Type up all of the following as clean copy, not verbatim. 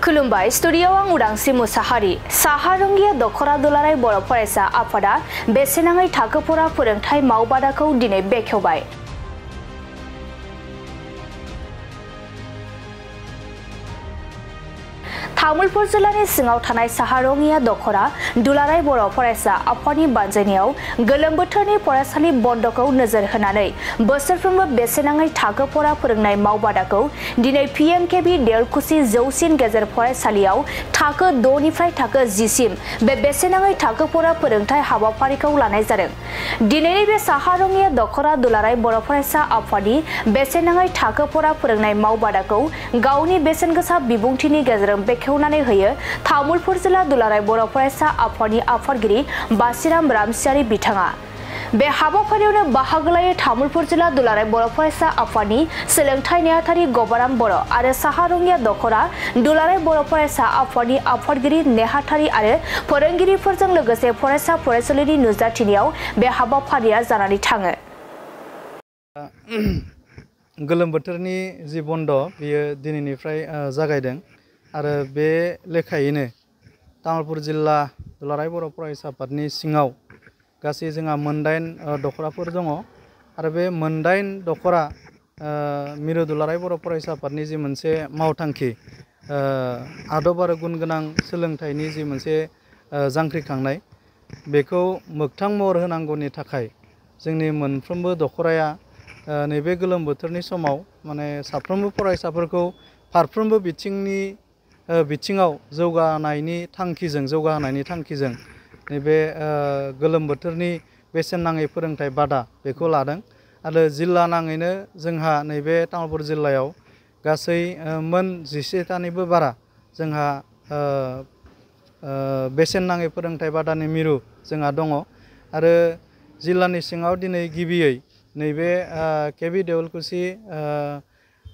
खुलुमबाय स्टुडियोआव आं उदांस्रि मुसाहारि साहा रंगिया दखरा दुलाराय बर' फरायसा आफादा बेसेनाङै थाखो फरा फोरोंथाय मावबादाखौ दिनै बेखेवबाय। तामुलपुर जिल्लानि सिङाव थानाय साहा रंगिया दखरा दुलाराय बर' फरायसा आफादनि बानजायनायाव गोलोम बोथोरनि फरायसालि बन्द'खौ नोजोर होनानै बोसोरफ्रोमबो बेसेनाङै थाखो फरा फोरोंनाय मावबादाखौ दिनै पिएमकेबि देवलकुसि जौसिन गेजेर फरायसालियाव थाखो 6 निफ्राय थाखो 10 सिम बे बेसेनाङै थाखो फरा फोरोंथाय हाबाफारिखौ लानाय जादों। दिनैनि बे साहा रंगिया दखरा दुलाराय बर' फरायसा आफादनि बेसेनाङै थाखो फरा फोरोंनाय मावबादाखौ गावनि बेसेन गोसा बिबुंथिनि गेजेरजों बेखेवनानै होयो तामुलपुर जिल्ला दुलाराय बर' फरायसा आफादनि आफादगिरि बासिराम रामसियारि बिथाङा। बे हाबाफारियावनो बाहागो लायो तामुलपुर जिल्ला दुलाराय बर' फरायसा आफादनि सोलोंथाइ नेहाथारि गबाराम बर' आरो साहा रंगिया दखरा दुलाराय बर' फरायसा आफादनि आफादगिरि नेहाथारि आरो फोरोंगिरिफोरजों लोगोसे फरायसा फरायसुलिनि नुजाथिनायाव बे हाबाफारिया जानानै थाङो। गोलोम बोथोरनि जि बन्द बियो दिनैनिफ्राय जागायदों आरो बे लेखायैनो तामुलपुर जिल्ला दुलाराय बर' फरायसा आफादनि सिङाव गासै जोंहा 8 दखराफोर दङ आरो बे 8 दखरा मिरु दुलाराय बर' फरायसा आफादनि जि मोनसे मावथांखि आदब आरो गुन गोनां सोलोंथाइनि जि मोनसे जांख्रिखांनाय बेखौ मोगथां महर होनांगौनि थाखाय जोंनि मोनफ्रोमबो दखराया नैबे गोलोम बोथोरनि समाव माने साफ्रोमबो फरायसाफोरखौ फारफ्रोमबो बिथिङाव जौगाहोनायनि थांखिजों नैबे गोलोम बोथोरनि बेसेन नाङै फोरोंथाय बादा बेखौ लादों आरो जिल्ला नाङैनो जोंहा नैबे तामुलपुर जिल्लायाव गासै मोन 11थानिबो बारा जोंहा बेसेन नाङै फोरोंथाय बादानि मिरु जोंहा दङ आरो जिल्लानि सिङाव दिनै गिबियै नैबे केबि देवलकुसि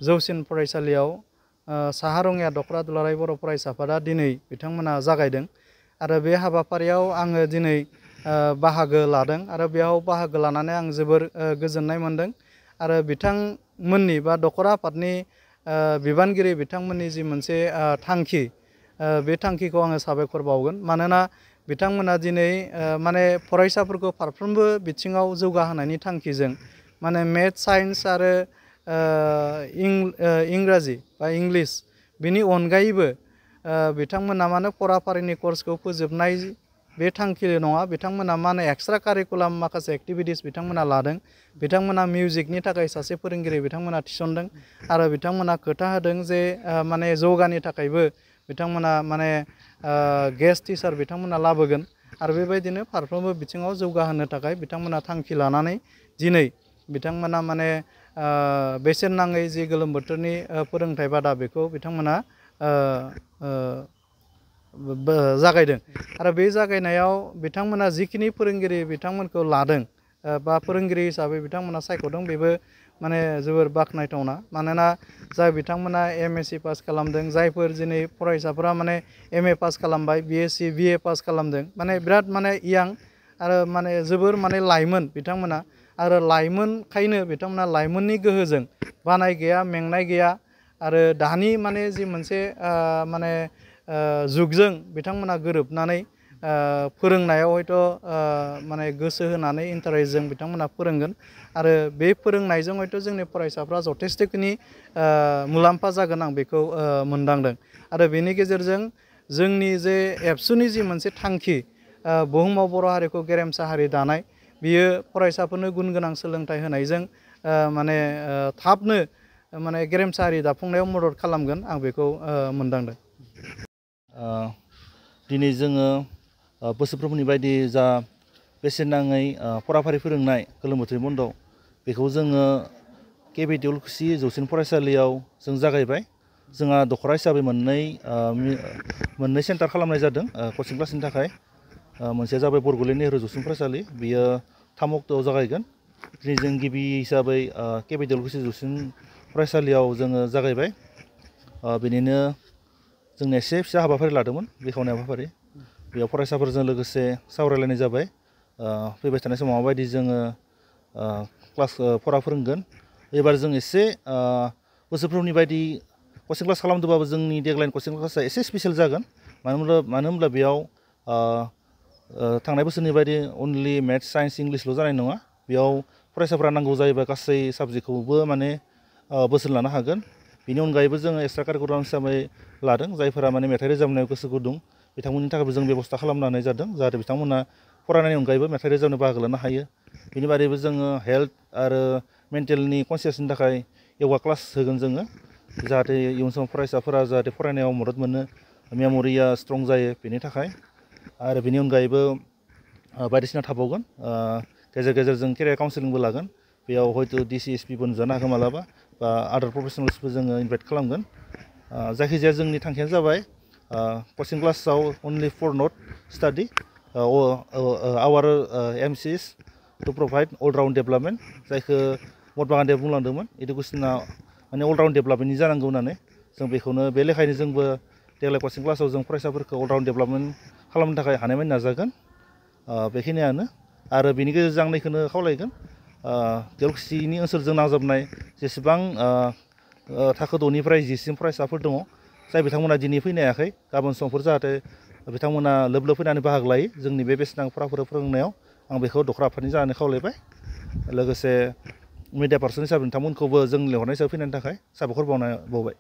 जौसिन फरायसालियाव साहा रंगिया दखरा दुलाराय बर' फरायसा आफादा दिनै बिथांमोना जागायदों आरो बे हाबाफारियाव आङो दिनै बाहागो लादों आरो बेयाव बाहागो लानानै आं जोबोर गोजोननाय मोनदों आरो बिथांमोननि बा दखरा आफादनि बिबानगिरि बिथांमोननि जि मोनसे थांखि बे थांखिखौ आङो साबायखर बावगोन मानोना बिथांमोना दिनै माने फरायसाफोरखौ फारफ्रोमबो बिथिङाव जौगाहोनायनि थांखिजों माने मेथ्स साइन्स आरो इंराजि बा इंलिस बिनि अनगायैबो बिथांमोना माने फराफारिनि कर्सखौ फोजोबनाय बे थांखिल' नङा बिथांमोना माने एक्सट्रा कारिकुलाम माखासे एक्टिभिटिस बिथांमोना लादों। बिथांमोना मिउजिकनि थाखाय सासे फोरोंगिरि बिथांमोना थिसनदों आरो बिथांमोना खोथा होदों जे माने जौगानि थाखायबो बिथांमोना माने गेस्ट टिचार बिथांमोना लाबोगोन आरो बेबायदिनो फारफ्रोमबो बिथिङाव जौगाहोनो थाखाय बिथांमोना थांखि लानानै दिनै बिथांमोना माने बेसेन नाङै जि गोलोम बोथोरनि फोरोंथाय बादा बेखौ बिथांमोना जागायदों आरो बे जागायनायाव बिथांमोना जिखिनि फोरोंगिरि बिथांमोनखौ लादों बा फोरोंगिरि हिसाबै बिथांमोना सायख'दों बेबो माने जोबोर बाख्नायथावना मानोना जाय बिथांमोना एमएससी पास खालामदों जायफोर दिनै फरायसाफोरा माने एमए पास खालामबाय बिएससी बिए पास खालामदों माने बिराद माने यां आरो माने जोबोर माने लाइमोन बिथांमोना आरो लाइमोनखायनो बिथांमोना लाइमोननि गोहोजों बानाय गैया मेंनाय गैया आरो दानि माने जि मोनसे माने जुगजों बिथांमोना गोरोबनानै फोरोंनायाव हयथ' माने गोसो होनानै इन्टारेस्टजों बिथांमोना फोरोंगोन आरो बे फोरोंनायजों हयथ' जोंनि फरायसाफ्रा जथेस्थ'खिनि मुलाम्फा जागोन आं बेखौ मोनदांदों आरो बेनि गेजेरजों जोंनि जे एबसुनि जि मोनसे थांखि बुहुमाव बर' हारिखौ गेरेमसा हारि दानाय बियो फरायसाफोरनो गुन गोनां सोलोंथाइ होनायजों माने थाबनो माने गेरेमसा हारि दाफुंनायाव मदद खालामगोन आं बेखौ मोनदांदों। दिनै जोङो बोसोरफ्रोमनि बायदि जा बेसेन नाङै फराफारि फोरोंनाय गोलोम बोथोरनि बन्द'आव बेखौ जोङो केबि देवलकुसि जौसिन फरायसालियाव जों जागायबाय। जोंहा दखरा हिसाबै मोननै सेन्टार खालामनाय जादों कचिं क्लासनि थाखाय। मोनसेया जाबाय बरग'लेण्ड नेहरु जौसिन फरायसालि बियो 3 अक्ट'आव जागायगोन। दिनै जों गिबि हिसाबै केबि देवलकुसि जौसिन फरायसालियाव जोङो जागायबाय। बेनिनो जों एसे फिसा हाबाफारि लादोंमोन बेखेवनाय हाबाफारि बेयाव फरायसाफोरजों लोगोसे सावरायलायनाय जाबाय फैबाय थानाय समाव माबायदि जोङो क्लास फरा फोरोंगोन एबार जों एसे बोसोरफ्रोमनि बायदि कचिं क्लास खालामदोंबाबो जोंनि देग्लायनि कचिं क्लासा एसे स्पेसियेल जागोन मानो होनब्ला बेयाव थांनाय बोसोरनि बायदि अनलि मेथ्स साइन्स इंलिसल' जानाय नङा बेयाव फरायसाफ्रा नांगौ जायोबा गासै साबजेक्टखौबो माने बोसोन लानो हागोन बेनि अनगायैबो जोङो एक्सट्रा कारिकुलाम हिसाबै लादों जायफोरा माने मेथाइ रोजाबनायाव गोसो गुदुं बिथांमोननि थाखायबो जों बेबस्था खालामना होनाय जादों जाहाथे बिथांमोना फरायनायनि अनगायैबो मेथाइ रोजाबनो बाहागो लानो हायो बेनि बादैबो जोङो हेल्थ आरो मेन्टेलनि कनसियासनि थाखाय योगा क्लास होगोन जोङो जाहाथे इयुन समाव फरायसाफोरा जाहाथे फरायनायाव मदद मोनो मेम'रिया स्ट्रं जायो बेनि थाखाय आरो बेनि अनगायैबो बायदिसिना थाबावगोन गेजेर गेजेर जों केरियार काउन्सिलिंबो लागोन बेयाव हयथ' DCSPबो नुजानो हागौ मालाबा बा आदार प्रफेसनेल्सबो जोङो इनभाइट खालामगोन जायखिजाया जोंनि थांखियानो जाबाय कचिं क्लासाव अनलि फर नट स्टाडि आवार MCs two provide all round development जायखौ महात्मा गान्धीया बुंलांदोंमोन इडुकेसना माने अल राउन्ड डेभेलपमेन्टनि जानांगौ होननानै जों बेखौनो बे लेखायनो जोंबो देग्लाय कचिं क्लासाव जों फरायसाफोरखौ अल राउन्ड डेभेलपमेन्ट खालामनो थाखाय हानायमानि नाजागोन बेखिनियानो आरो बेनि गेजेरजों आं नैखौनो खावलायगोन देलकुसिनि ओनसोलजों नांजाबनाय जेसेबां थाखो 6निफ्राय 10सिम फरायसाफोर दङ जाय बिथांमोना दिनै फैनो हायाखै गाबोन समफोर जाहाथे बिथांमोना लोब लोब फैनानै बाहागो लायो जोंनि बे बेसेन फराफोर फोरोंनायाव आं बेखौ दखरा आफादनि जानानै खावलायबाय लोगोसे मिडिया पार्सन हिसाबै नोंथांमोनखौबो जों लिंहरनाय हिसाबै फैनायनि थाखाय साबायखर बावबाय